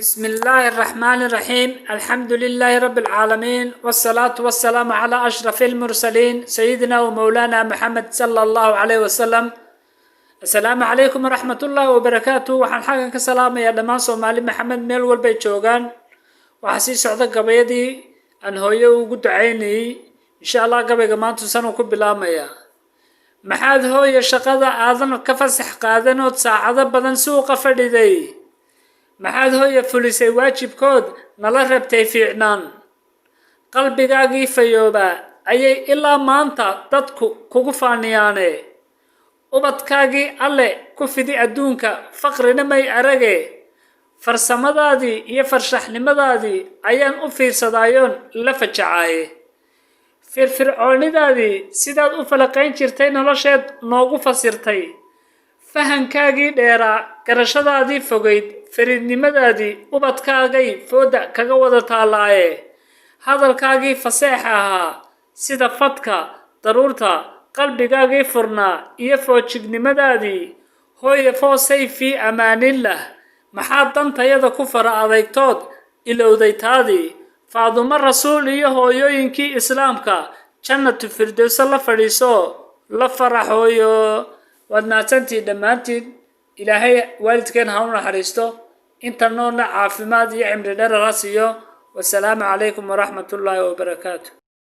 بسم الله الرحمن الرحيم، الحمد لله رب العالمين، والصلاة والسلام على أشرف المرسلين، سيدنا ومولانا محمد صلى الله عليه وسلم. السلام عليكم ورحمة الله وبركاته. Waxaan xaggan ka salaamayaa dhammaan Soomaali Maxamed meel walbay joogaan. Waxaa sii socda gabayadii aan hooyo ugu ducaynayey. Insha Allah gabayga maanta sanuu ku bilaabmayaa. Maxaad hooyo shaqada aadan ka fasax qaadanood saacado badan suuqa fadhiday? Maxaad hooyo fulisay waajibkood nala rabtay fiicnaan? Qalbigaagii fayoobaa ayay ilaa maanta dadku kugu faaniyaane. Ubadkaagii Alle ku fidi adduunka, faqrina may arage. Farsamadaadii iyo farshaxnimadaadii ayaan u fiirsadaayoon la fajacaaye. Firfircoonidaadii sidaad u falaqayn jirtay nolosheed noogu fasirtay. Fahankaagii dheeraa, garashadaadii fogayd, fariidnimadaadii ubadkaagay foodda kaga wada taallaaye. Hadalkaagii faseexa ahaa sida fadka daruurta, qalbigaagii furnaa iyo foojignimadaadii, hooye foosay fii amaanillah. Maxaad dantayada ku fara adaytood ilowday taadii? Faadumo Rasuul iyo hooyooyinkii Islaamka Jannatu Firdowso la fadhiiso, la faraxooyo. Waad mahadsantihiin dhammaantiin. Ilaahay waalidkeen ha u naxariisto, inta noolna caafimaad iyo cimri dherer ha siiyo. Wasalaamu calaykum waraxmatullaahi wabarakaatu.